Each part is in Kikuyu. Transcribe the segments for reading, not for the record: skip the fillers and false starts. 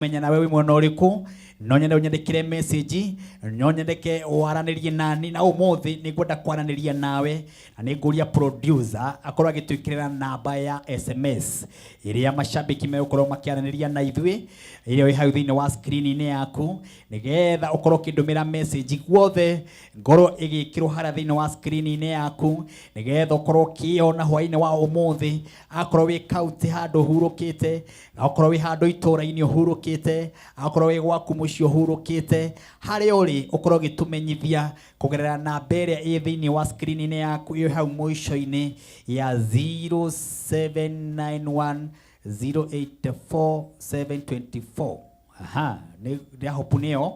Menya nawe wĩ mwena ũrĩkũ. No nyende ũnyandĩkĩre message, no nyendeke waranĩrie nani, na ũmũthĩ nĩ ngwenda kwaranĩria nawe, na nĩ ngũria producer akorwo agĩtwĩkĩrĩra namba ya SMS ĩrĩa mashabiki megũkorwo makĩaranĩria na ithuĩ, ĩrĩa ĩ hau thĩinĩ wa screen-inĩ yaku, nĩgetha ũkorwo ũkĩndũmĩra message guothe ngorwo ĩgĩkĩrwo harĩa thĩinĩ wa screen-inĩ yaku, nĩgetha ũkorwo ũkĩona hwaĩ-inĩ wa ũmũthĩ, akorwo wĩ kaunti handũ ũhurũkĩte, akorwo wĩ handũ itũra-inĩ ũhurũkĩte, akorwo wĩ gwaku mũciĩ ũhurũkĩte, harĩa ũrĩ ũkorwo ũgĩtũmenyithia kũgerera namba ĩrĩa ĩ thĩinĩ wa screen-inĩ yaku ĩ hau mũico-inĩ ya 0791 084 724. Aha, nĩ ndĩrahopu nĩyo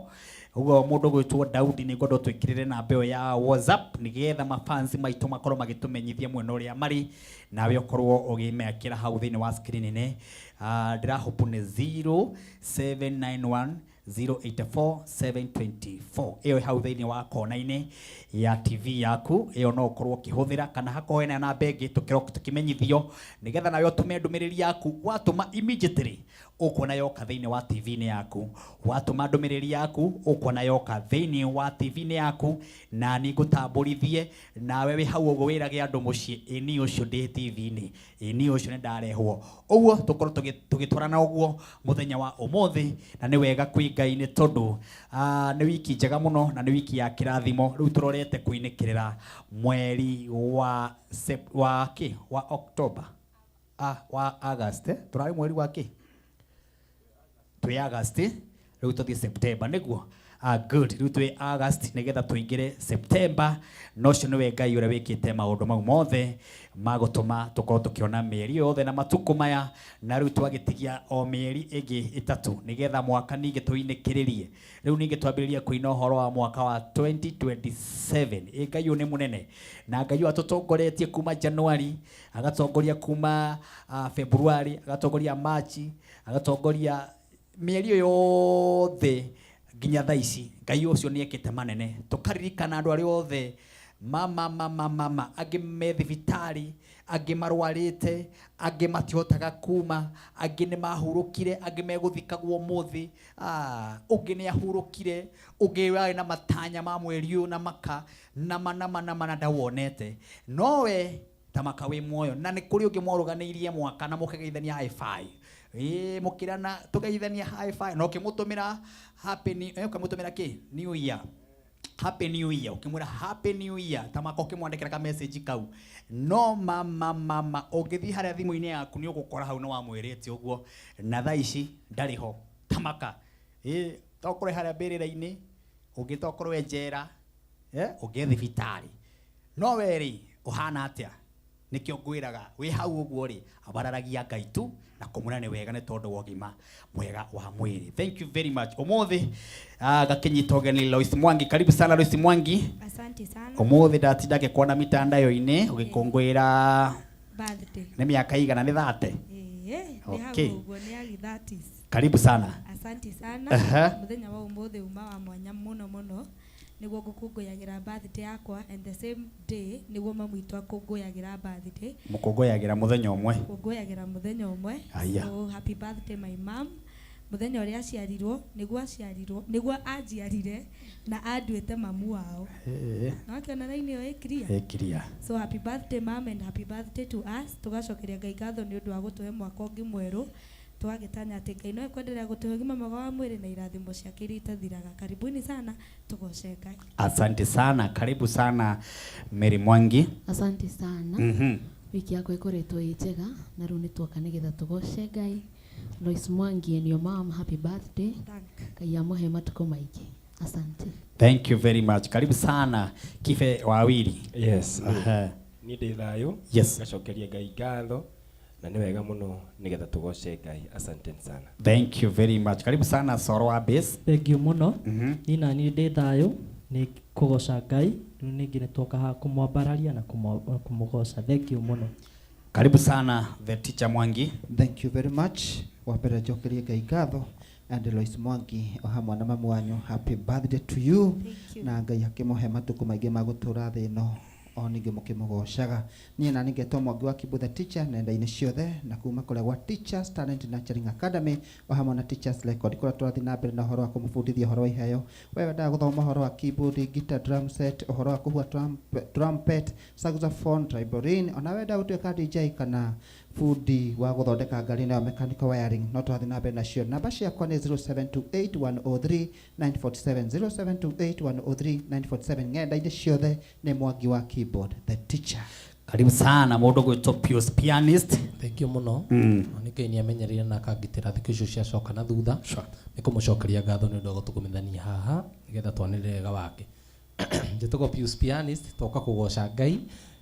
ũguo. Mũndũ gwĩtwo Daudi, nĩ ngwenda ũtwĩkĩrĩre namba ĩyo ya WhatsApp nĩgetha mafans maitũ makorwo magĩtũmenyithia mwena ũrĩa marĩ, nawe ũkorwo ũgĩmekĩra hau thĩinĩ wa screen-inĩ. Ndĩrahopu nĩ 0791 084 724, ĩyo ĩ hau thĩinĩ wa kona-inĩ ya TV yaku. Ĩyo no ũkorwo ũkĩhũthĩra, kana hakorwo hena namba ĩngĩ tũkĩmenyithio, nĩgetha nawe ũtũme ndũmĩrĩri yaku. Watũma, immediately ũkuona yoka thĩinĩ wa TV-inĩ yaku. Watũma ndũmĩrĩri yaku, ũkuona yoka thĩinĩ wa TV-inĩ yaku, na nĩ ngũtambũrithie nawe wĩ hau ũguo wĩrage andũ mũciĩ, "Ĩ niĩ ũcio ndĩ TV-inĩ, ĩ niĩ ũcio nĩ ndarehwo." Ũguo tũkorwo tũgĩtwarana ũguo mũthenya wa ũmũthĩ, na nĩ wega kwĩ Ngai, nĩ tondũ nĩ wiki njega mũno na nĩ wiki ya kĩrathimo. Rĩu tũrorete kũinĩkĩrĩra mweri wa wa kĩ wa October, wa August, eh? Tũrarĩ mweri wa kĩ? Twĩ August, rĩu tũthiĩ September nĩguo. Good, rĩu twĩ August nĩgetha tũingĩre September. Na ũcio nĩwe Ngai ũrĩa wĩkĩte maũndũ mau mothe ma gũtũma tũkorwo tũkĩona mĩeri yothe na matukũ maya, na rĩu twagĩtigia o mĩeri ĩngĩ 3 nĩgetha mwaka ningĩ tũinĩkĩrĩrie. Rĩu ningĩ twambĩrĩrie kũina ũhoro wa mwaka wa 2027. Ĩ Ngai ũyũ nĩ mũnene, na Ngai ũyũ atũtongoretie kuma January, agatongoria kuma February, agatongoria March, agatongoria mĩeri ĩyo yothe nginya thaa ici. Ngai ũcio nĩ ekĩte manene. Tũkaririkana andũ arĩa othe mama mama mama angĩ me thibitarĩ, angĩ marwarĩte, angĩ matihotaga kuma, angĩ nĩ mahurũkire, angĩ megũthikagwo ũmũthĩ. Ũngĩ nĩ ahurũkire, ũngĩ warĩ na matanya ma mweri ũyũ na maka nama nama nama na ndawonete, nowe ta maka wĩ muoyo. Na nĩ kũrĩ ũngĩ mwarũganĩirie mwaka na mũkĩgeithania high five, ĩĩ, mũkĩrana tũgeithania high five, na ũkĩmũtũmĩra happy new, ũkĩmũtũmĩra kĩ new year, happy new year, ũkĩmwĩra happy new year, ta maka ũkĩmwandĩkĩra ka message kau. No mama mama, ũngĩthiĩ harĩa thimũ-inĩ yaku, nĩ ũgũkora hau nĩ wamwĩrĩte ũguo, na thaa ici ndarĩ ho. Tamaka ĩĩ, tokorwo harĩa mbĩrĩra-inĩ, ũngĩ tokorwo e njera, ũngĩ e thibitarĩ. No we rĩ, ũhana atĩa? Nĩkĩo ngwĩraga wĩ hau ũguo rĩ, abararagia Ngai tu na kũmwĩra nĩ wega, nĩ tondũ wa ũgima mwega wa mwĩrĩ. Thank you very much. Ũmũthĩ ngakĩnyita ũgeni Lois Mwangi. Karibu sana, Lois Mwangi. Asante sana. Ũmũthĩ ndatinda ngĩkuona mitandao-inĩ ũgĩkũngũĩra Birthday. Nĩ mĩaka igana? Nĩ 30? Ĩĩ, nĩ hau ũguo, nĩ early 30s. Karibu sana. Asante sana. Mũthenya wa ũmũthĩ uma wa mwanya mũno mũno, nĩguo ngũkũngũyagĩra birthday yakwa, and the same day nĩguo mamu witũ akũngũyagĩra birthday. Mũkũngũyagĩra mũthenya ũmwe? Kũngũyagĩra mũthenya ũmwe. Aya. So happy birthday, my mom. Mũthenya ũrĩa aciarirwo nĩguo aciarirwo, nĩguo anjiarire na anduĩte mamu wao. No akĩona raini ĩyo ĩ clear. Ĩ clear. So happy birthday, mom, and happy birthday to us. Tũgacokeria Ngai ngatho nĩ ũndũ wa gũtũhe mwaka ũngĩ mwerũ, tũgagĩtanya atĩ Ngai no ekwenderea gũtũhe ũgima mwega wa mwĩrĩ na irathimo ciake iria itathiraga. Karibuni sana, tũgoce Ngai. Asante sana, karibu sana, Mary Mwangi. Asante sana. Wiki yakwa ĩkoretwo ĩ njega, na rĩu nĩ tuoka nĩgetha tũgoce Ngai. Lois Mwangi and your mom, happy birthday. Thank. Ngai amũhe matukũ maingĩ. Asante. Thank you very much. Karibu sana, Kibe Wawiri. Yes. Niĩ ndĩ thayũ. Ngacokeria Ngai ngatho, na nĩ wega mũno nĩgetha tũgoce Ngai. Asante sana. Thank you very much. Karibu sana, Soro wa Base. Thank you mũno. Niĩ naniĩ ndĩ thayũ, nĩ kũgoca Ngai. Rĩu ningĩ nĩ twoka haha kũmwambararia na kũmũgoca. Thank you mũno. Karibu sana, the teacher Mwangi. Thank you very much. Wa mbere njokerie Ngai ngatho, and Lois Mwangi o hamwe na mamu wanyu, happy birthday to you. Thank you. Na Ngai akĩmũhe matukũ maingĩ ma gũtũra thĩ ĩno. O ningĩ mũkĩmũgocaga. Niĩ na nĩngetwo Mwangi wa Kibu the Teacher nenda-inĩ ciothe na kuma kũrĩa gwa Teachers Talent Nurturing Academy o hamwe na Teachers Record kũrĩa tũrathiĩ na mbere na ũhoro wa kũmũbundithia ũhoro wa iheo. We wendaga gũthoma ũhoro wa keyboard, guitar, drum set, ũhoro wa kũhuha trumpet, saxophone, tambourine, ona wendaga gũtuĩka DJ kana bundi wa gũthondeka ngari nayo mechanical wiring, no tũrathiĩ na mbere nacio. Namba ciakwa nĩ 0728 103 947, 0728 103 947. Ng'enda-inĩ ciothe nĩ Mwangi wa Keyboard the Teacher. Karibu sana mũndũ gwĩtwo Pius Pianist. Thank you mũno. Nĩ Ngai nĩ amenyereire na akangitĩra thikũ icio ciacoka na thutha. Nĩ kũmũcokeria ngatho nĩ ũndũ wa gũtũgũmithania haha nĩgetha twanĩrĩre wega wake. Njĩtagwo Pius Pianist, toka kũgoca Ngai,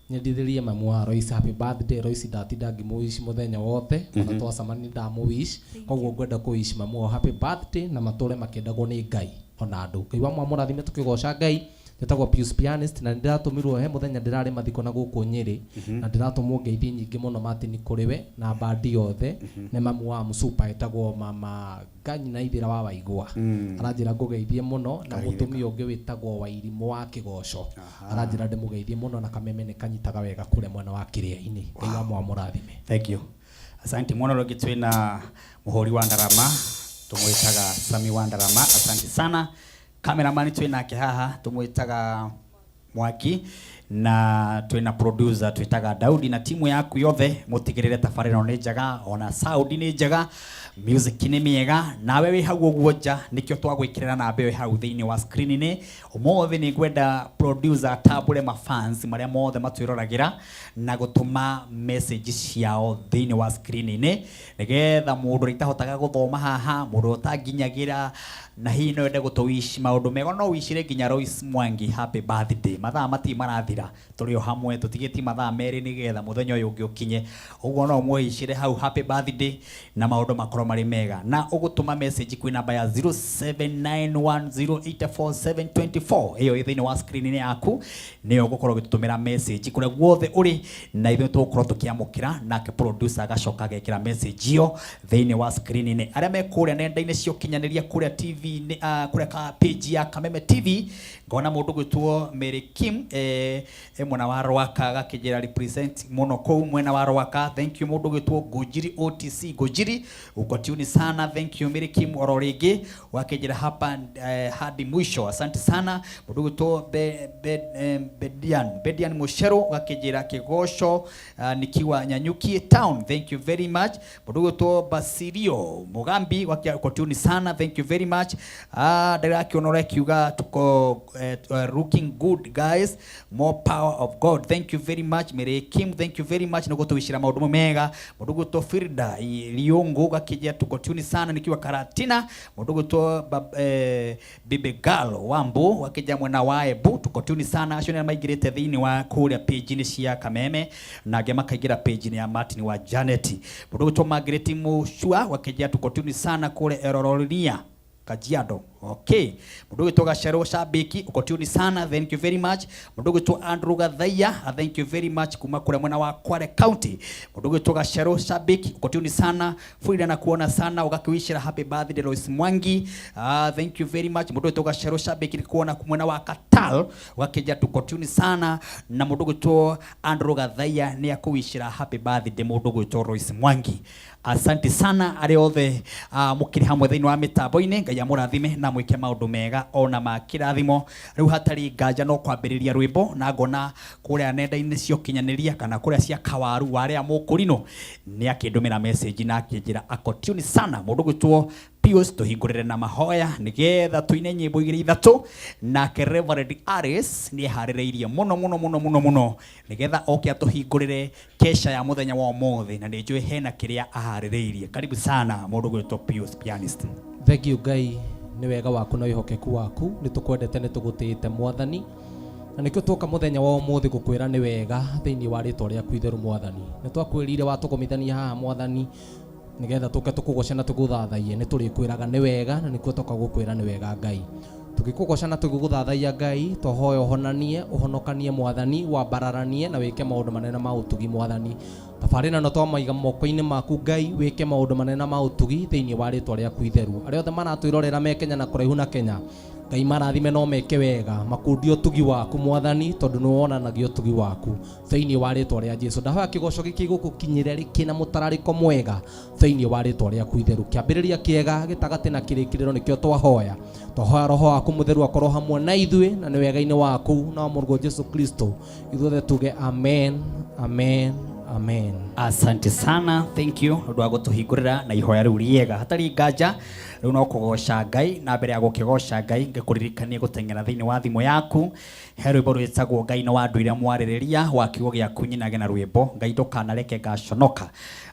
nyendithĩrie mamu wa Royce happy birthday. Royce ndatinda ngĩmũwish mũthenya wothe, ona twacemania ndamũwish, koguo ngwenda kũwish mamu wao happy birthday na matũre makĩendagwo nĩ Ngai ona andũ. Ngai wa mwamũrathime tũkĩgoca Ngai. Njĩtagwo Pius Pianist na nĩndĩratũmirwo he mũthenya ndĩrarĩ mathiko na gũkũ Nyĩrĩ, na ndĩratũmwo ngeithi nyingĩ mũno Martin kũrĩ we na bandi yothe. Nĩ mamu wa mũcupa ĩtagwo mama Nganyina Ithira wa Waigua, aranjĩra ngũgeithie mũno, na mũtumia ũngĩ wĩtagwo Wairimũ wa Kĩgoco aranjĩra ndĩmũgeithie mũno, na kameme nĩ kanyitaga wega kũrĩa mwena wa Kĩrĩa-inĩ. Ngai wa mwamũrathime. Thank you, asante mũno. Rĩngĩ twĩna mũhũri wa ndarama tũmwĩtaga Sami wa Ndarama, asante sana. Cameraman twĩ nake haha tũmwĩtaga Mwangi, na twĩna producer twĩtaga Daudi, na timu yaku yothe mũtigĩrĩre tabarĩra ĩno nĩ njega, ona sound nĩ njega, music nĩ mĩega. Nawe wĩ hau ũguo nja, nĩkĩo twagwĩkĩrĩra namba ĩyo hau thĩinĩ wa screen-inĩ. Ũmũthĩ nĩ ngwenda producer atambũre mafans marĩa mothe matwĩroragĩra na gũtũma message ciao thĩinĩ wa screen-inĩ, nĩgetha mũndũ ũrĩa itahotaga gũthoma haha, mũndũ ũrĩa ũtanginyagĩra na hihi no ende gũtũwish maũndũ mega, no wishire nginya Royce Mwangi happy birthday. Mathaa matirĩ marathira, tũrĩ o hamwe, tũtigĩtie mathaa 2 nĩgetha mũthenya ũyũ ũngĩ ũkinye. Ũguo no ũmwĩicire hau happy birthday na maũndũ makorwo marĩ mega, na ũgũtũma message kwĩ namba ya 0791084724 ĩyo ĩ thĩinĩ wa screen-inĩ yaku, nĩyo ũgũkorwo ũgĩtũtũmĩra message kũrĩa guothe ũrĩ, na ithuĩ tũgũkorwo tũkĩamũkĩra, nake producer agacoka agekĩra message ĩyo thĩinĩ wa screen-inĩ. Arĩa me kũrĩa nenda-inĩ cia ũkinyanĩria, kũrĩa TV-inĩ, kũrĩa ka page ya Kameme TV, ngona mũndũ gwĩtwo Mary Kim mwena wa Rwaka, agakĩnjĩra represent mũno kũu mwena wa Rwaka. Thank you. Mũndũ gwĩtwo Ngũnjiri OTC Ngũnjiri, uko tuni sana. Thank you, Mary Kim. Oro rĩngĩ wakĩnjĩra hapa hadi mwisho, asante sana. Mũndũ gwĩtwo Bedian Mushero wakĩnjĩra kĩgoco nikiwa Nyanyuki town, thank you very much. Mũndũ gwĩtwo Basilio Mugambi wakia uko tuni sana, thank you very much. Ndĩrakĩona ũrĩa kiuga tuko looking good guys, more power of God, thank you very much. Mary Kim, thank you very much nĩ gũtũwicĩra maũndũ mega. Mũndũ gwĩtwo Firda Liungu gakĩnjĩra tuko tuni sana nikiwa Karatina. Mũndũ gwĩtwo Bibi Girl Wambu wakĩnjĩra mwena wa Embu tuko tuni sana. Acio nĩ maingĩrĩte thĩinĩ wa kũrĩa page-inĩ cia Kameme, na angĩ makaingĩra page-inĩ ya Martin wa Janet. Mũndũ gwĩtwo Margaret Mushua wakĩnjĩra tuko tuni sana kũrĩa Erororia Kajiado. Okay. Mũndũ gwĩtwo Gacero Shabiki, uko tuni sana, thank you very much. Mũndũ gwĩtwo Andrew Gathaiya, thank you very much kuma kũrĩa mwena wa Kwale County. Mũndũ gwĩtwo Gacero Shabiki, uko tuni sana. Frida na kuona sana ũgakĩwishĩra happy birthday Lois Mwangi. Thank you very much. Mũndũ gwĩtwo Gacero Shabiki kuona mwena wa Katal, ũgakĩnja tuko tuni sana, na mũndũ gwĩtwo Andrew Gathaiya nĩ akũwishĩra happy birthday mũndũ gwĩtwo Lois Mwangi. Asante sana arĩa othe mũkĩrĩ hamwe thĩinĩ wa mĩtambo-inĩ. Ngai amũrathime na mwĩke maũndũ mega ona ma kĩrathimo. Rĩu hatarĩ nganja no kwambĩrĩria rwĩmbo, na ngona kũrĩa nenda-inĩ cia ũkinyanĩria kana kũrĩa cia kawaru wa arĩa mũkũrinũ nĩ akĩndũmĩra message na akĩnjĩra ako tune sana. Mũndũ gwĩtwo Pius, tũhingũrĩre na mahoya nĩgetha tũine nyĩmbo igĩrĩ ithatũ, nake Reverend Aris nĩ eharĩrĩirie mũno mũno mũno mũno mũno nĩgetha oke atũhingũrĩre kesha ya mũthenya wa ũmũthĩ, na nĩ njũĩ hena kĩrĩa aharĩrĩirie. Karibu sana mũndũ gwĩtwo Pius Pianist. Thank you Ngai nĩ wega waku na wĩhokeku waku. Nĩ tũkwendete, nĩ tũgũtĩĩte Mwathani, na nĩkĩo twoka mũthenya wa ũmũthĩ gũkwĩra nĩ wega thĩinĩ wa rĩtwa rĩaku itheru. Mwathani, nĩ twakwĩrire watũgomithania haha Mwathani nĩgetha tũke tũkũgoce na tũgũthathaiye, nĩ tũrĩkwĩraga nĩ wega, na nĩkuo toka gũkwĩra nĩ wega Ngai. Tũgĩkũgoca na tũgĩgũthathaiya Ngai, twahoya ũhonanie, ũhonokanie Mwathani, wambararanie na wĩke maũndũ manene ma ũtugi Mwathani. Tabarĩra no twamaiga moko-inĩ maku Ngai, wĩke maũndũ manene ma ũtugi thĩinĩ wa rĩtwa rĩaku itheru. Arĩa othe maratwĩrorera me Kenya na kũraihu na Kenya, Ngai marathime no meke wega, makundie ũtugi waku mwathani, tondũ nĩ wonanagia ũtugi waku thĩinĩ wa rĩtwa rĩa Jesu. Ndahoya kĩgoco gĩkĩ gũgũkinyĩre rĩkĩ na mũtararĩko mwega thĩinĩ wa rĩtwa rĩaku itheru. Kĩambĩrĩria kĩega, gĩtagatĩ na kĩrĩkĩrĩro nĩkĩo twahoya. Twahoya roho waku mũtheru akorwo hamwe na ithuĩ, na nĩ wega-inĩ waku na wa mũrũguo Jesu Kristo, ithuothe tuge amen, amen, amen. Asante sana, thank you nĩ ũndũ wa gũtũhingũrĩra na ihoya rĩu rĩega. Hatarĩ nganja rĩu no kũgoca Ngai, na mbere ya gũkĩgoca Ngai ngĩkũririkanie gũteng'era thĩinĩ wa thimũ yaku. He rwĩmbo rwĩtagwo Ngai nĩ wanduire mwarĩrĩria wa kiugo gĩaku, nyinage na rwĩmbo Ngai ndũkanareke ngaconoka,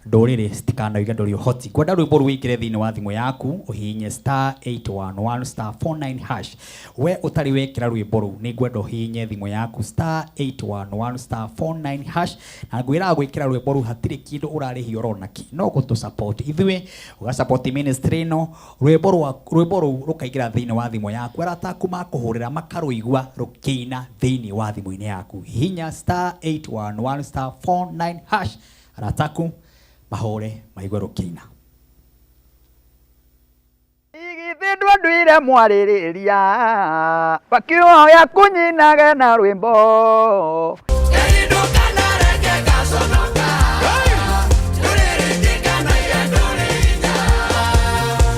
ndũrĩrĩ citikanoige ndũrĩ ũhoti. Ngwenda rwĩmbo rũingĩre thĩinĩ wa thimũ yaku, ũhihinye star 811 star 49 hash. We ũtarĩ wekĩra rwĩmbo rũu, nĩ ngwenda ũhihinye thimũ yaku star 811 star 49 hash, na ngwĩraga gwĩkĩra rwĩmbo rũu hatirĩ kĩndũ ũrarĩhio orona ki, no gũtũ support ithuĩ, ũga support ministry ĩno. Rwĩmbo rwa rwĩmbo rũu rũkaingĩra thĩinĩ wa thimũ yaku, arata aku makũhũrĩra makarũigua rũkĩina thĩinĩ wa thimũ-inĩ yaku. Hihinya star 811 star 49 hash, arata aku mahũre maigue rũkĩina. Githĩ ndwanduire mwarĩrĩria wakiuga kunyinage na rwĩmbo.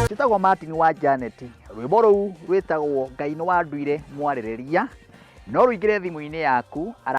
Njĩtagwo Martin wa Janet. Rwĩmbo rũu rwĩtagwo Ngai nĩ wanduire mwarĩrĩria, no rũingĩre thimũ-inĩ yaku.